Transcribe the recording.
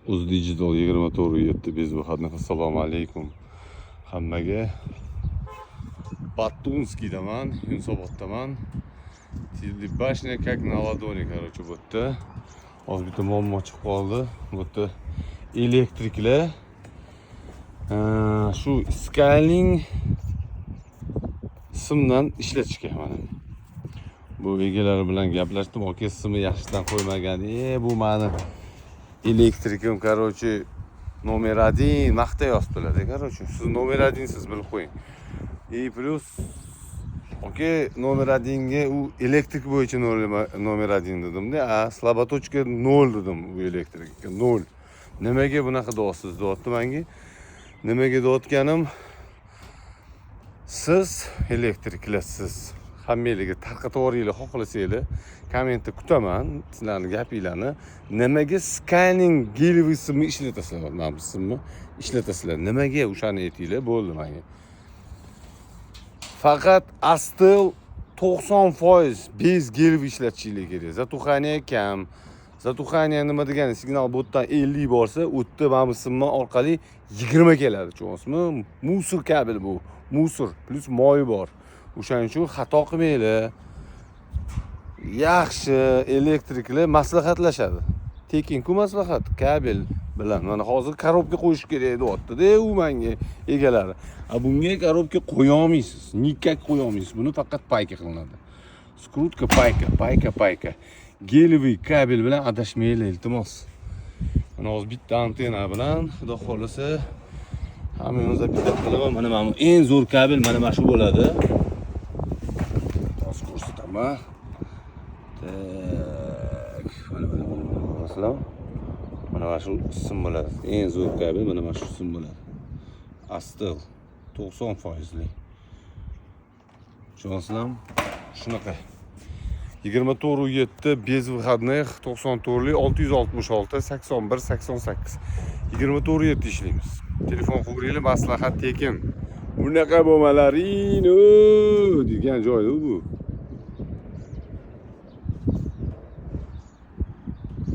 Uz Digital 24/7 без выходных. Assalomu alaykum hammaga. Батунскийdaman, Yunusoboddaman. Башня как на ладони, короче, bu yerda. Hozir bitta muammo chiqib qoldi. Bu yerda elektriklar shu Skyling simdan ishlatishgan mana. Bu egalari bilan gaplashdim, aka, simni yaxshidan qo'ymagan. E, bu mani elektrikim, короче, номер один maqtayaptilar, короче. Siz номер один siz, bilib qo'ying. И плюс, aka, номер один ga u elektrik bo'yicha номер один dedimda, a слаботочка nol dedim u elektrikka, nol. Nimaga bunaqa deyapsiz, deyapti menga. Nimaga deyotganim, siz elektriklar, siz hammanglarga tarqatib yuboringlar, xohlasanglar kommentda kutaman sizlarni gapinglarni. Nimaga Skyling гелевый simni ishlatasizlar, mana bu simni ishlatasizlar nimaga, o'shani aytinglar, bo'ldi menga. Faqat Astel 90% без гелевый ishlatishinglar kerak, затухание kam. Затухание nima degani? Signal bu yerdan 50 borsa, u yerda mana bu simni orqali 20 keladi, tushunyapsizmi? Мусор kabel bu, мусор, плюс moyi bor. O'shaning uchun xato qilmanglar. Yaxshi elektriklar maslahatlashadi, tekinku maslahat kabel bilan. Mana hozir коробка qo'yish kerak deyaptida u manga egalari. A bunga коробка qo'yolmaysiz, никак qo'yolmaysiz buni, faqat пайка qilinadi, скрутка, пайка, пайка, пайка. Гелевый kabel bilan adashmanglar, iltimos. Mana hozir bitta antenna bilan, xudo xohlasa, hammamiz bitta qilaman. Mana bu eng zo'r kabel, mana shu bo'ladi, hozir ko'rsataman. Так, mana, mana, mana, mana, ko'rasizlarmi? Mana shu sim bo'ladi eng zo'r kabel, mana shu sim bo'ladi, Astel 90 foizli, tushunyapsizlarmi? Shunaqa, 24/7 без выходных, 94lik 666 81 88, 24/7 ishlaymiz. Telefon qilaveringlar, maslahat tekin. Bunaqa bo'lmalaring degan joyda bu.